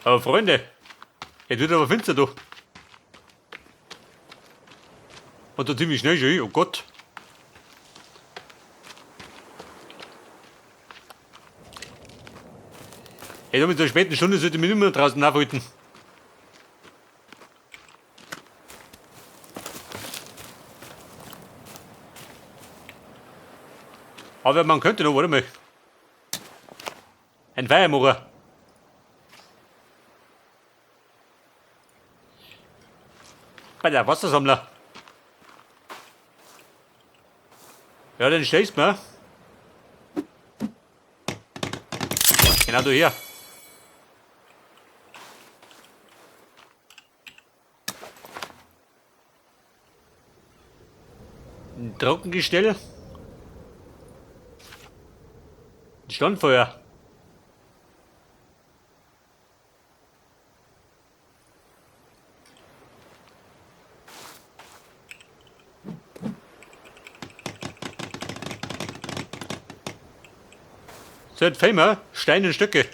Aber Freunde, es wird aber finster da. Und da ziemlich schnell schon, oh Gott. Ey, da mit der späten Stunde sollte ich mich nicht mehr draußen aufhalten. Aber man könnte noch, warte mal. Ein Feuer machen. Bei der Wassersammler. Ja, den stellst du mir. Genau da her. Ein Trockengestell. Ein Standfeuer. So, jetzt fehlen wir Steine und Stöcke.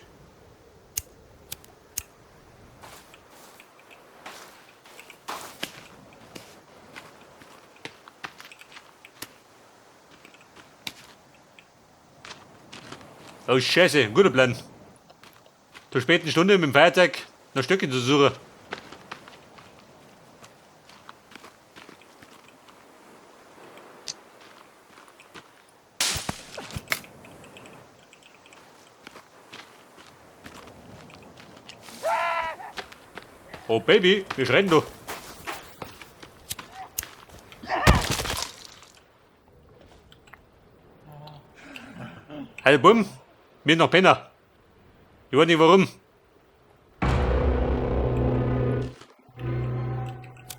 Oh Scheiße, guter Plan. Zur späten Stunde mit dem Feuerzeug nach Stöcken zu suchen. Oh Baby, wir schreien du. Hey Bum, mir noch Penner. Ich weiß nicht warum.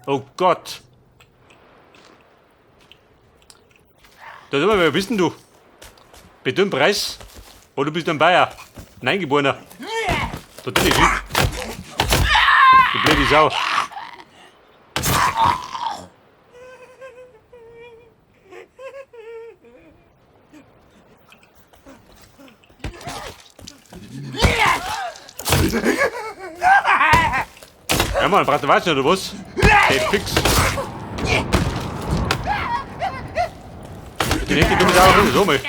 Oh Gott. Da soll man mal wissen, du. Bei dem Preis, oh, du bist ein Bayer. Ein Eingeborener. Natürlich nicht. Du blöde Sau. Ja Mann, brauchst du weißt oder was? Hey, fix. Die nächste dumme Sau, so mal.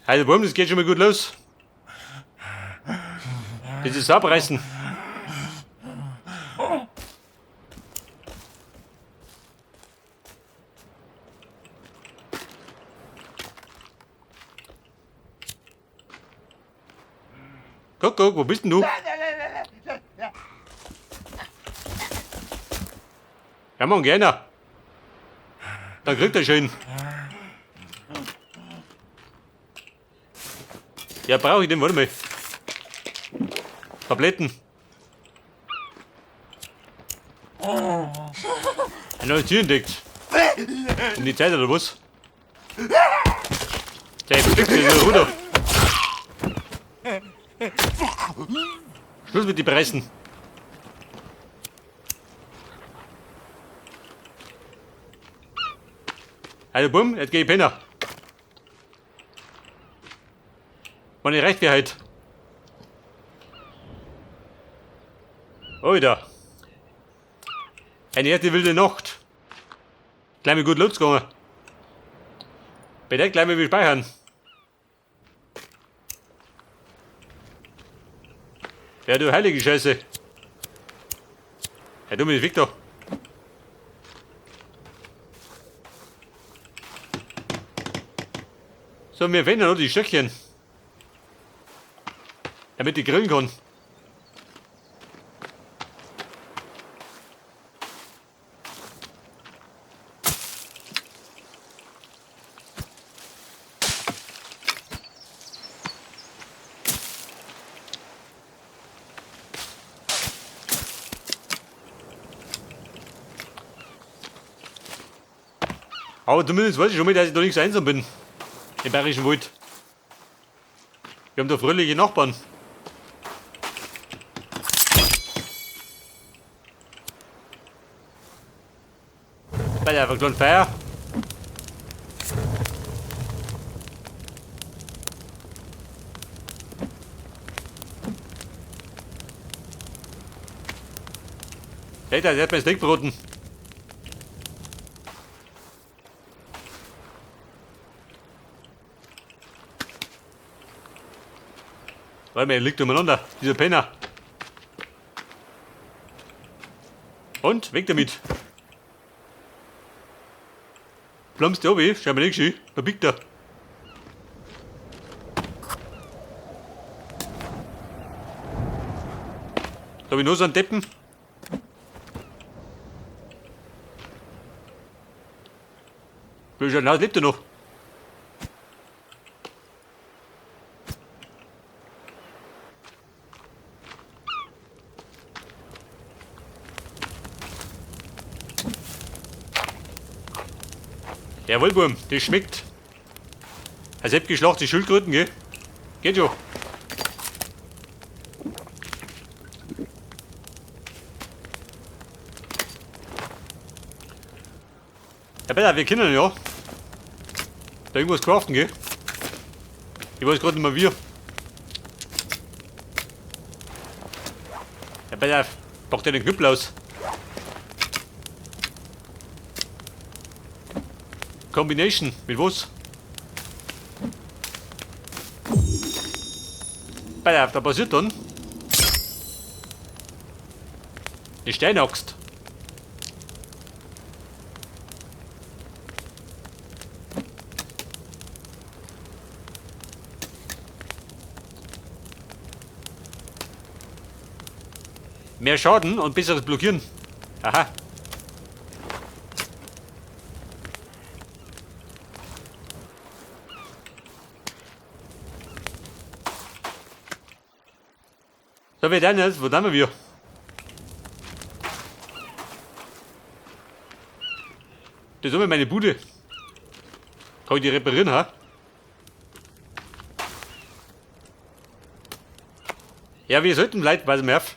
Also Buben, das geht schon mal gut los. Das ist abreißen. Guck, guck, wo bist denn du? Ja, Mann, gerne. Dann kriegt er schön. Ja, brauche ich den, warte mal. Tabletten. Ein neues Tier entdeckt. Um die Zeit oder was? Der fliegt hier so runter. Schluss mit den Preisen. Also bumm, jetzt geh ich pennen. Meine recht wie heute. Alter. Eine erste wilde Nacht. Gleich mal gut losgegangen. Bei der gleich mal wir speichern. Ja, du heilige Scheiße. Ja, du mit Victor. So, wir finden noch die Stöckchen. Damit die grillen kann. Aber zumindest weiß ich schon mal, dass ich da nicht so einsam bin. Im Bayerischen Wald. Wir haben da fröhliche Nachbarn. Bei der kleinen Feier. Hey, der hat mein Steak braten. Warte mal, er liegt umeinander, dieser Penner. Und, weg damit. Plumpst der runter, schau mal nicht schön, da biegt er. Da hab ich noch so einen Deppen. Wie schaut denn aus, lebt er noch? Jawohl, Burm, das schmeckt. Als hätte geschlachte Schildkröten, gell? Geht schon. Ja, besser, wir können ja da irgendwas craften, gell? Ich weiß grad nicht mehr wie. Ja, besser, pack dir den Knüppel aus. Combination, mit was? Pass auf, da passiert dann eine Steinaxt. Mehr Schaden und besseres Blockieren. Aha. So, wir dann jetzt, wo sind wir? Das ist immer meine Bude. Kann ich die reparieren, ha? Ja, wir sollten Leute, pass mal auf.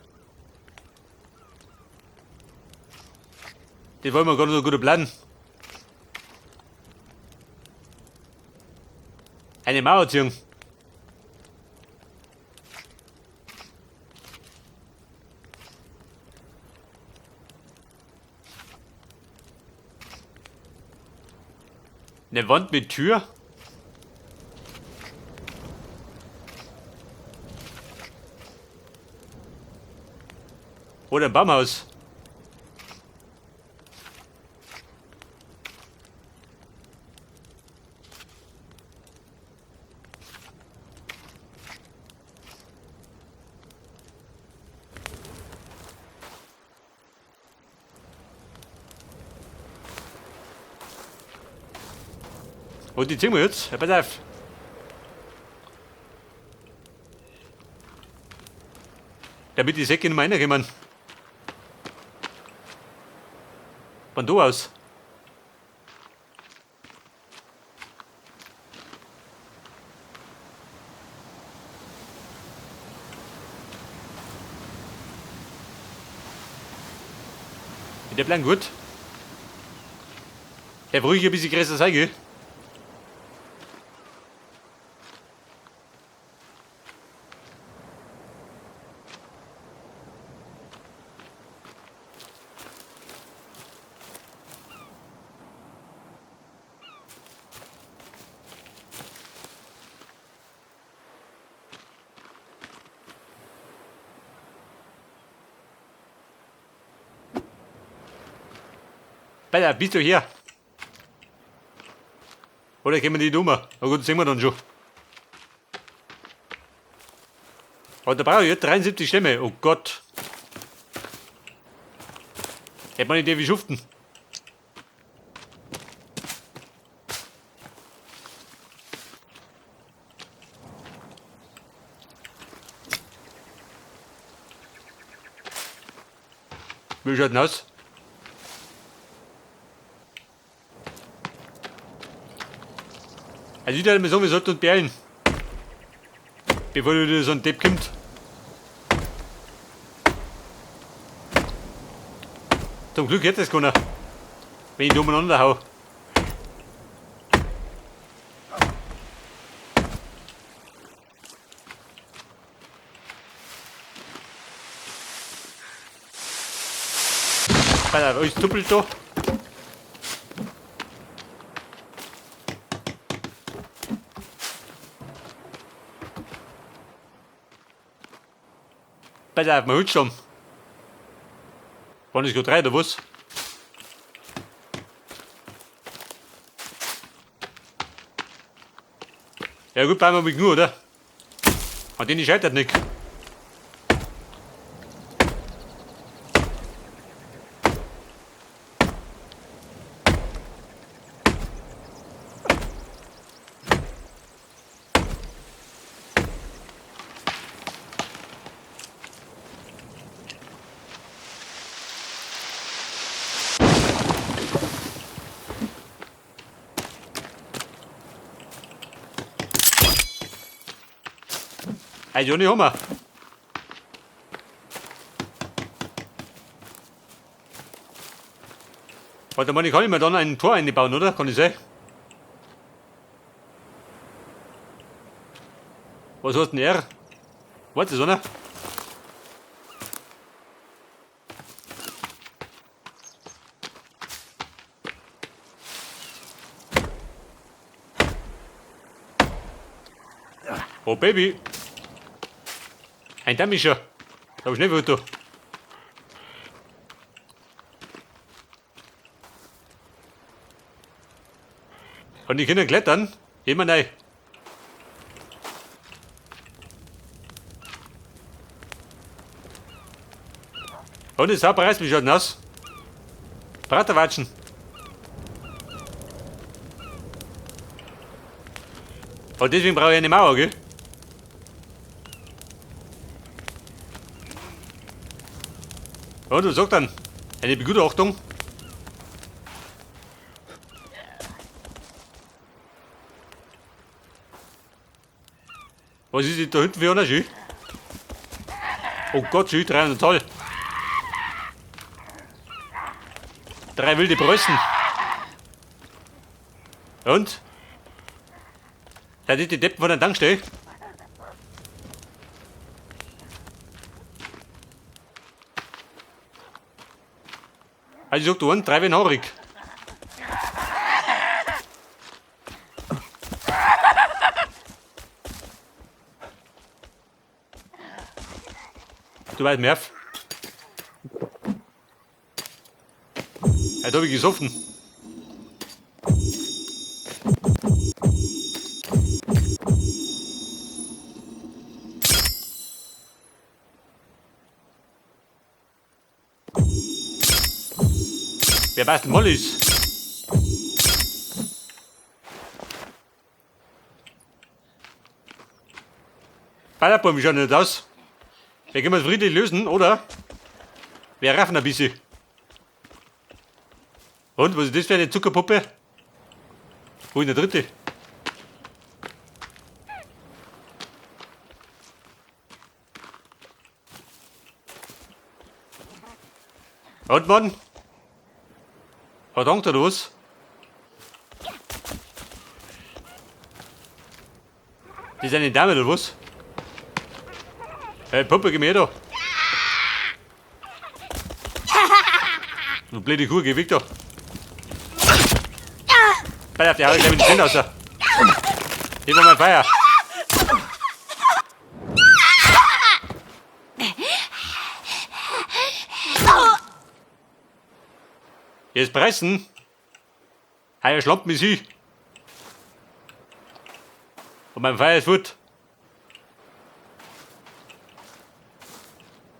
Das wollen wir gar nicht so gut planen. Eine Mauer ziehen. Eine Wand mit Tür. Oder ein Baumhaus. Und die ziehen wir jetzt. Ja, pass auf. Damit die Säcke nicht mehr reinkommen. Von da aus. Der bleibt gut. Der ruhig ein bisschen größer sein, gell? Alter, bist du hier? Oder gehen wir die Nummer? Na gut, sehen wir dann schon. Aber da brauche ich jetzt 73 Stämme. Oh Gott. Hätte man nicht ewig schuften. Wie schaut denn aus? Also ich würde mir sagen, wir sollten uns beeilen. Bevor wieder so ein Depp kommt. Zum Glück hätte es keiner. Wenn ich da umeinander hau. Pass auf, alles tuppelt da. Pass auf, mein Holzstamm. Waren das gerade drei oder was? Ja gut, bleiben wir mit genug, oder? An denen scheitert nicht. Hey, Johnny, haben wir. Warte mal, ich kann ich mir dann ein Tor einbauen, oder? Kann ich sein? Was heißt denn R? Warte, das einer? Oh Baby! Ein Damischer! Da hab ich nicht weiter. Kann die Kinder klettern? Immer nein. Und das reißt mich schon nass. Praterwatschen. Und deswegen brauche ich eine Mauer, gell? Und was sagt dann? Eine Begutachtung. Was ist denn da hinten für einer Schü? Oh Gott, Schü, 300 Zoll. Drei wilde Preußen. Und? Da sind die Deppen von der Tankstelle. Also ich sag, du einen, drei werden haarig. Du weißt mehr. Heute hab ich gesoffen. Wer bastelt Mollys? Ballerbaum schaut nicht aus. Wir können es friedlich lösen, oder? Wir raffen ein bisschen. Und, was ist das für eine Zuckerpuppe? Wo ist der dritte? Und Mann? Hat Angst oder was? Das ist eine Dame oder was? Hey Puppe, geh mir her da. Du blöde Kuh, geh weg da. Pass auf, der haut gleich mit dem Sinn raus. Hier war mein Feuer. Jetzt pressen. Heuer schlampt mich sie. Und mein Feuer ist fort.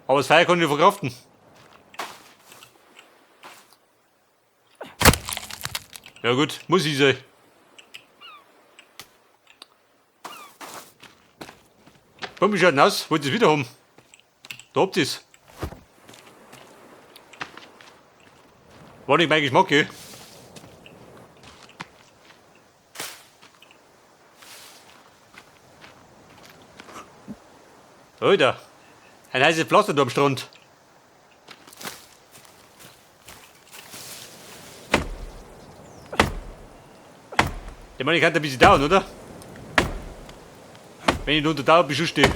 Aber das Feuer kann ich verkraften. Ja gut, muss ich sein. Komm, wie schaut denn aus? Wollt ihr es wieder haben? Da habt ihr's. War nicht mein Geschmack, gell? Alter, ein heißes Pflaster da am Strand. Ich meine, ich kann ein bisschen dauern, oder? Wenn ich unter Dauerbeschuss stehe.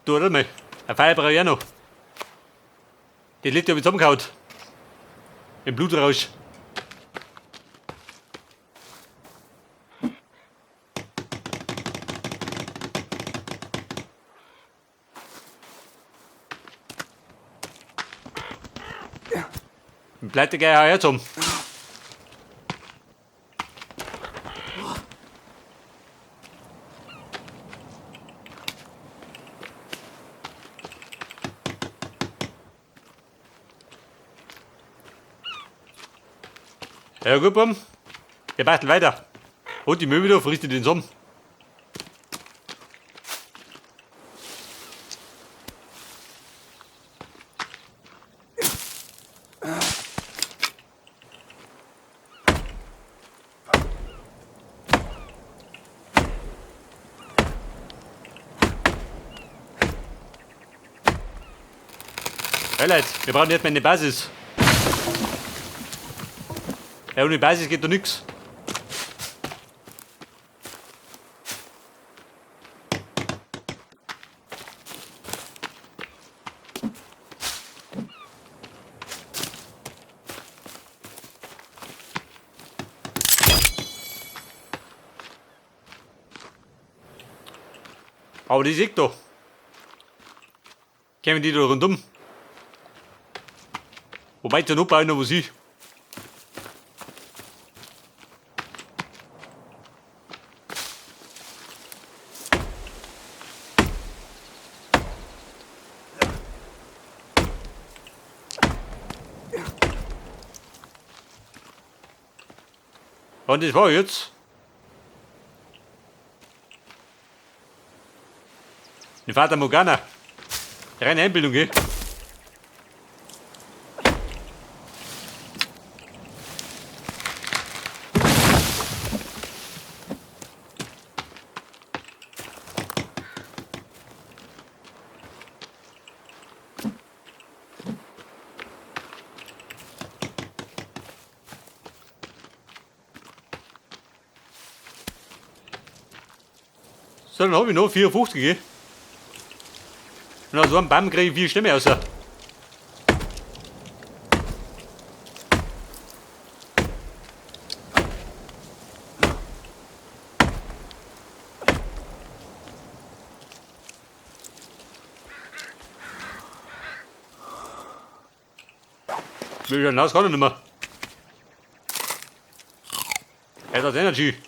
Du, warte mal. Ein Feuer brauche ich auch noch. Die Lette habe ich zusammengehauen. Im Blutrausch. Pleitegeier hau ich auch zusammen. Ja gut, Buben. Wir basteln weiter. Und die Möbel da, frisst die den Sommer. Ja, Leute, wir brauchen jetzt mal eine Basis. Ja, ohne Basis geht da nix. Aber die sieht doch. Kämen die da rundum? Wobei zur Not baue ich noch was hin. Und das war jetzt. Die Fata Morgana. Reine Einbildung, gell? So, dann hab ich noch 54, gell? Und aus so einem Baum krieg ich 4 Stämme raus. Will ich hinaus kann ich nicht mehr. Er hat Energy.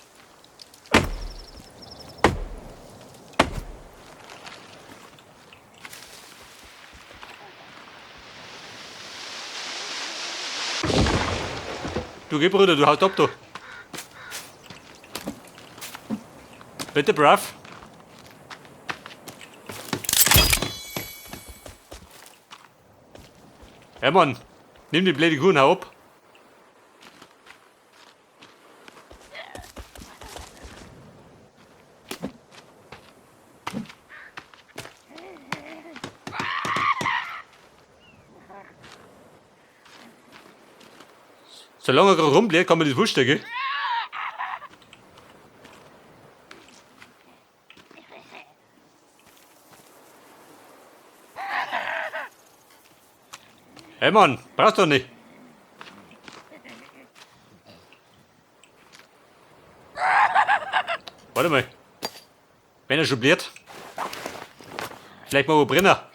Du geh, Bruder, du haust ab, du. Bitte, brav. Ja, Mann. Nimm die blöde Kuh und hau ab. Solange er gerade rumbläht, kann man das wurscht, gell? Hey Mann, brauchst du doch nicht. Warte mal. Wenn er schon bläht. Vielleicht mal wo Brenner.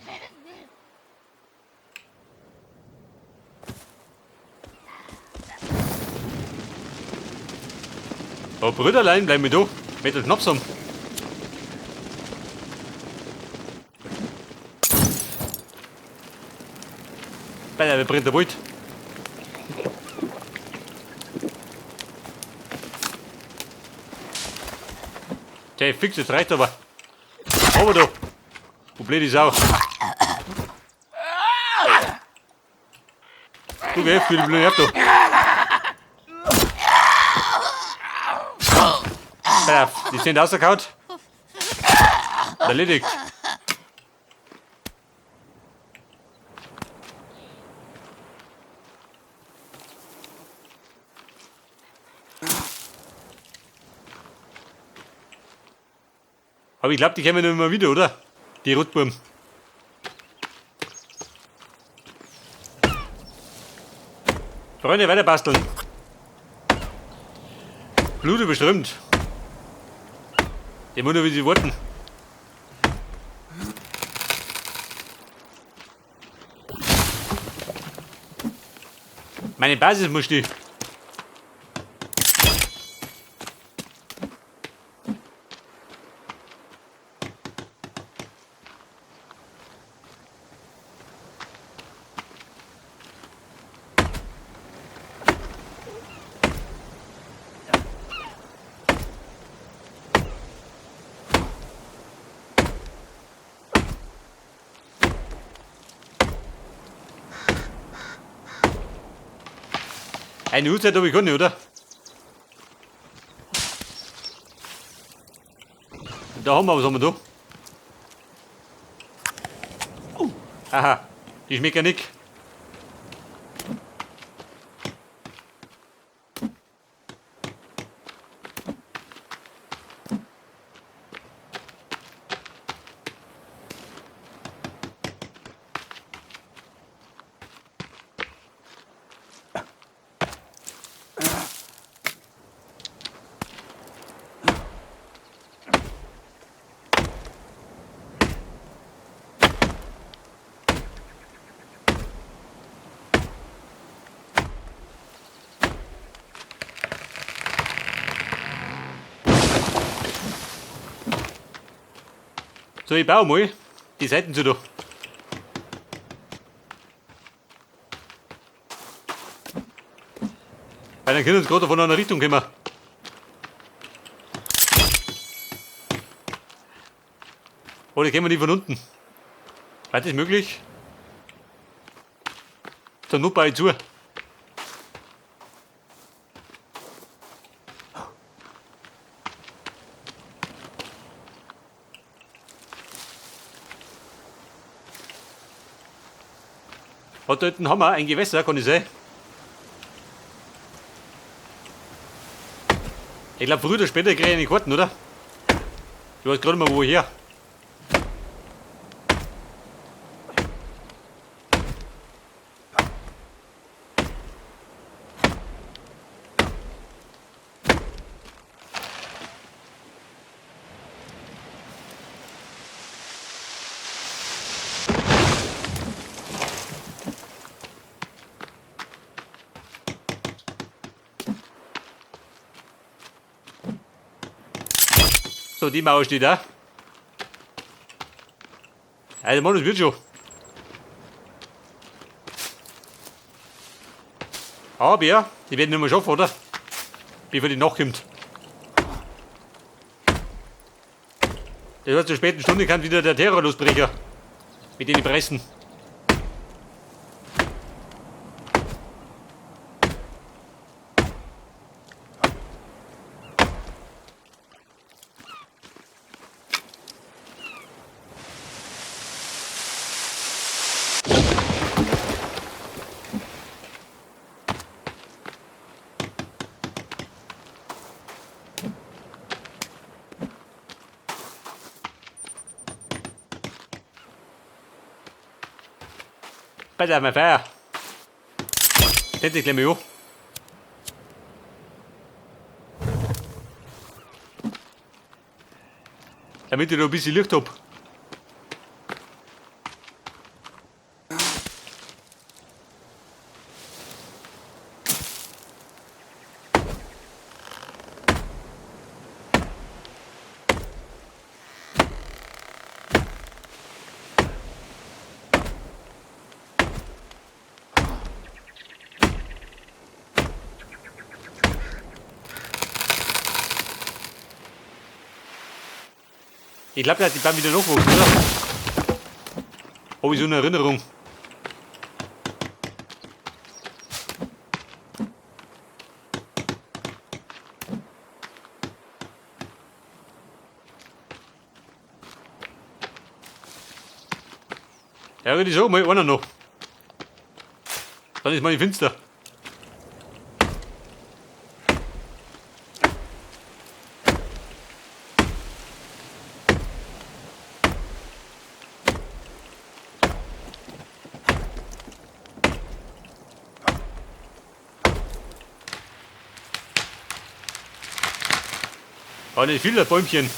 Oh, Brüderlein, bleib mir da. Mit dem Schnaps haben. Bei der brennt der Wald. Okay, fix, das reicht aber. Aber da. Wo blöd ist auch. Du geh für die blöde Erd da. Pass auf, die sind rausgehauen. Erledigt. Aber ich glaub, die kommen immer wieder, oder? Die Rotbuben. Freunde, weiter basteln. Blut überströmt. Immer nur wie sie wollten. Meine Basis muss stehen. Eine Uhrzeit habe ich keine, oder? Da haben wir was haben wir da. Aha, die schmeckt ja nicht. So, ich baue mal die Seiten zu da. Weil dann können wir uns gerade von einer Richtung kommen. Oder kommen wir die von unten? War das möglich? Dann nur bei zu. Hat da hinten haben wir ein Gewässer, kann ich sein? Ich glaub, früher oder später krieg ich eine Karten, oder? Ich weiß gerade mal, wo her. So, die Mauer steht da. Also, Mann, das wird schon. Aber ja, die werden nicht mehr schaffen, oder? Bevor die Nacht kommt. Das heißt, zur späten Stunde kann wieder der Terror losbrechen. Mit den Pressen. Pass auf, mein Feuer. Setz dich gleich mal an. Damit ich noch ein bisschen Licht hab. Ich glaub, dass die beiden wieder nachwachsen, oder? Hab ich so eine Erinnerung. Ja, würde ich sagen, mal einer noch. Dann ist meine finster. Aber nicht viele Bäumchen.